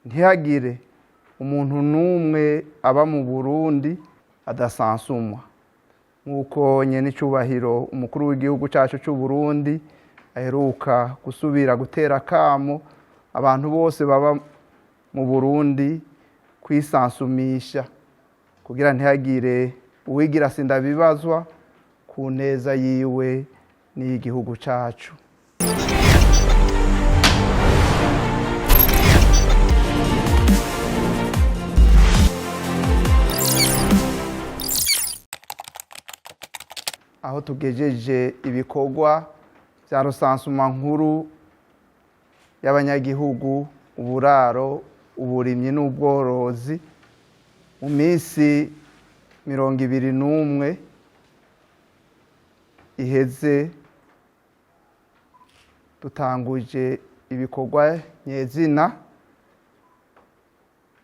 Ntihagire umuntu n'umwe aba mu Burundi adasansumwa, nk'uko nyenicubahiro umukuru w'igihugu cyacu cy'u Burundi aheruka gusubira gutera akamo abantu bose baba mu Burundi kwisansumisha kugira ntihagire uwigira sindabibazwa, ku neza yiwe n'iy'igihugu cyacu. Aho tugejeje ibikorwa bya rusansuma nkuru y'abanyagihugu, uburaro, uburimyi n'ubworozi, mu minsi 21 iheze dutanguje ibikorwa nyezina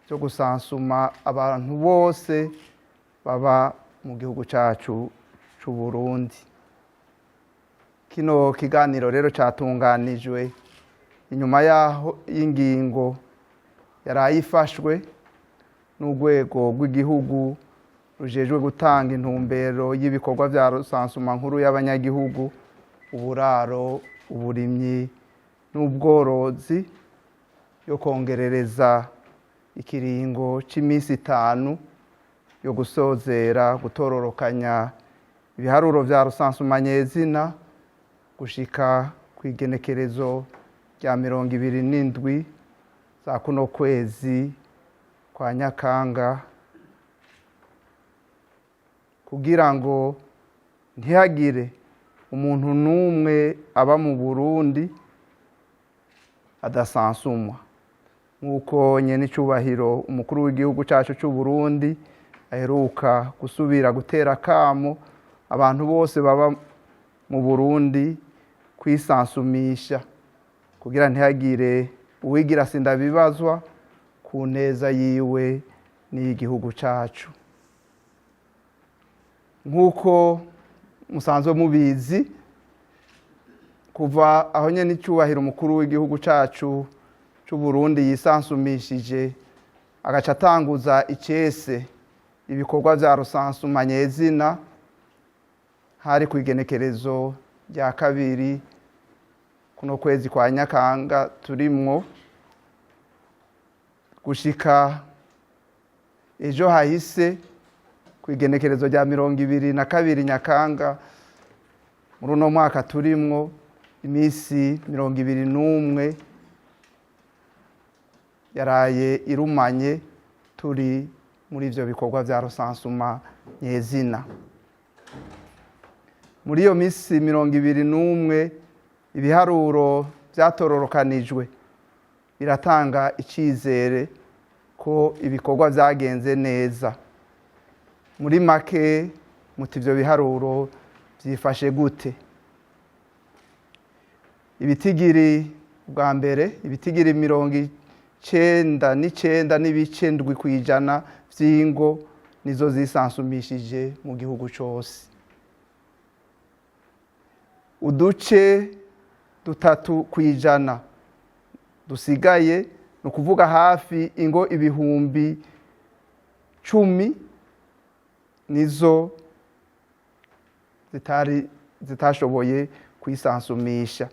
byo gusansuma abantu bose baba mu gihugu cyacu cy'u Burundi. Kino kiganiro rero cyatunganijwe inyuma yaho y'ingingo yaraye ifashwe n'urwego rw'igihugu rujejwe gutanga intumbero y'ibikorwa bya rusansuma nkuru y'abanyagihugu, uburaro, uburimyi n'ubworozi, yo kongerereza ikiringo cy'iminsi 5 yo gusozera gutororokanya ibiharuro vya rusansuma nyezina gushika ku igenekerezo rya 27 za kuno kwezi kwa Nyakanga, kugira ngo ntihagire umuntu n'umwe aba mu Burundi adasansumwa, nk'uko nyenicubahiro umukuru w'igihugu cyacu cy'u Burundi aheruka gusubira gutera akamo abantu bose baba mu Burundi kwisansumisha kugira ntihagire uwigira sindabibazwa, ku neza yiwe n'iy'igihugu cyacu. Nk'uko musanzwe mubizi, kuva aho nyene icubahiro umukuru w'igihugu cyacu cy'u Burundi yisansumishije agaca atanguza icese ibikorwa vya rusansuma nyezina, hari ku igenekerezo rya 2 kuno kwezi kwa Nyakanga turimwo, gushika ejo hahise ku igenekerezo rya 22 Nyakanga muri uno mwaka turimwo, iminsi 21 yaraye irumanye turi muri ivyo bikorwa vya rusansuma nyezina. Muri iyo minsi 21 ibiharuro vyatororokanijwe biratanga icizere ko ibikorwa vyagenze neza. Muri make, muti ivyo biharuro vyifashe gute? Ibitigiri bwa mbere, ibitigiri 99.7% vy'ingo nizo zisansumishije mu gihugu cose. Uduce 3% dusigaye, ni ukuvuga hafi ingo 10.000, nizo zitari zitashoboye kwisansumisha.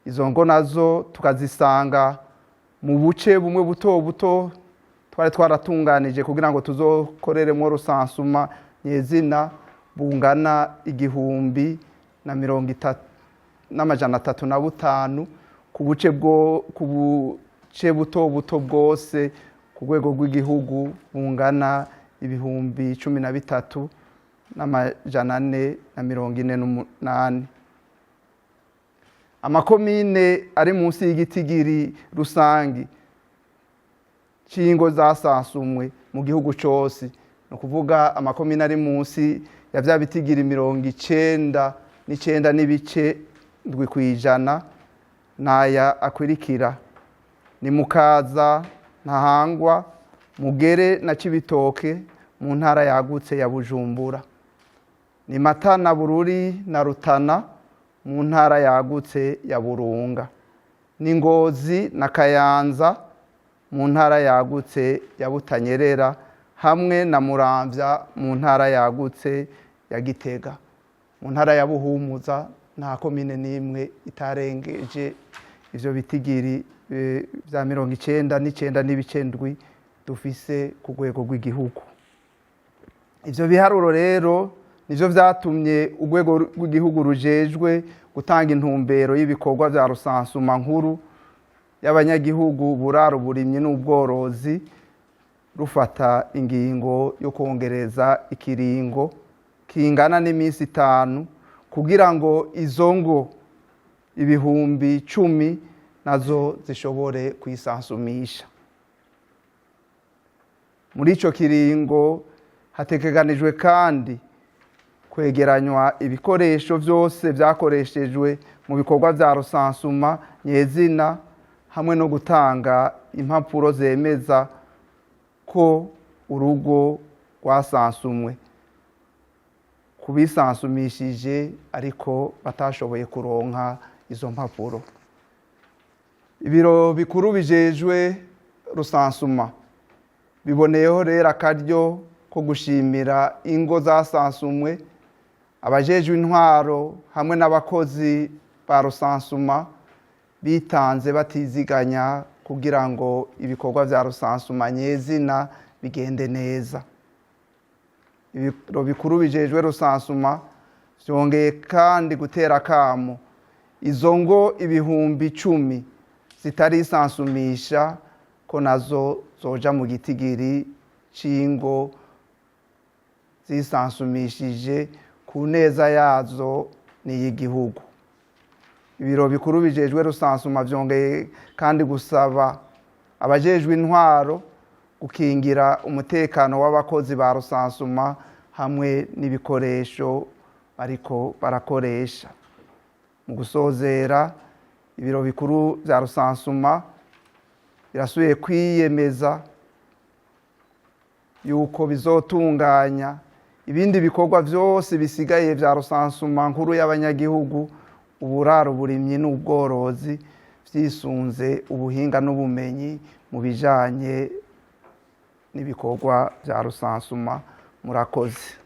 Izo ngo nazo tukazisanga mu buce bumwe buto buto twari twaratunganije kugira ngo tuzokoreremo rusansuma nyezina, bungana 1,030,305 ku buce buto buto bwose ku rwego rw'igihugu bungana 13,448. Amakomine ari munsi y'igitigiri rusangi c'ingo zasansumwe mu gihugu cose, ni ukuvuga amakomine ari munsi ya vya bitigiri 99.7%, n'aya akurikira: ni Mukaza, Ntahangwa, Mugere na Cibitoke mu ntara yagutse ya Bujumbura, ni Matana, Bururi na Rutana mu ntara yagutse ya Burunga, ni Ngozi na Kayanza. mu ntara yagutse ya Butanyerera hamwe na Muramvya mu ntara yagutse ya Gitega. Mu ntara ya Buhumuza nta komine n'imwe itarengeje ivyo bitigiri vya 99.7 dufise ku rwego rw'igihugu. Ivyo biharuro rero nivyo vyatumye urwego rw'igihugu rujejwe gutanga intumbero y'ibikorwa vya rusansuma nkuru y'abanyagihugu, buraro, uburimyi n'ubworozi rufata ingingo yo kongereza ikiringo kingana n'iminsi 5 kugira ngo izo ngo 10,000 nazo zishobore kwisansumisha. Muri ico kiringo hategekanijwe kandi kwegeranywa ibikoresho vyose vyakoreshejwe mu bikorwa vya rusansuma nyezina hamwe no gutanga impapuro zemeza ko urugo rwasansumwe kubisansumishije ariko batashoboye kuronka izo mpapuro. Ibiro bikuru bijejwe rusansuma biboneyeho rero akaryo ko gushimira ingo zasansumwe, abajejwe intwaro hamwe n'abakozi ba rusansuma bitanze batiziganya kugira ngo ibikorwa vya rusansuma nyezina bigende neza. Ibiro bikuru bijejwe rusansuma vyongeye kandi gutera akamo izo ngo 10,000 zitarisansumisha ko nazo zoja mu gitigiri c'ingo zisansumishije ku neza yazo n'iy'igihugu. Ibiro bikuru bijejwe rusansuma vyongeye kandi gusaba abajejwe intwaro gukingira umutekano w'abakozi ba rusansuma hamwe n'ibikoresho bariko barakoresha. Mu gusozera, ibiro bikuru vya rusansuma birasubiye kwiyemeza yuko bizotunganya ibindi bikorwa vyose bisigaye vya rusansuma nkuru y'abanyagihugu, uburaro, uburimyi n'ubworozi vyisunze ubuhinga n'ubumenyi mu bijanye n'ibikorwa vya rusansuma. Murakoze.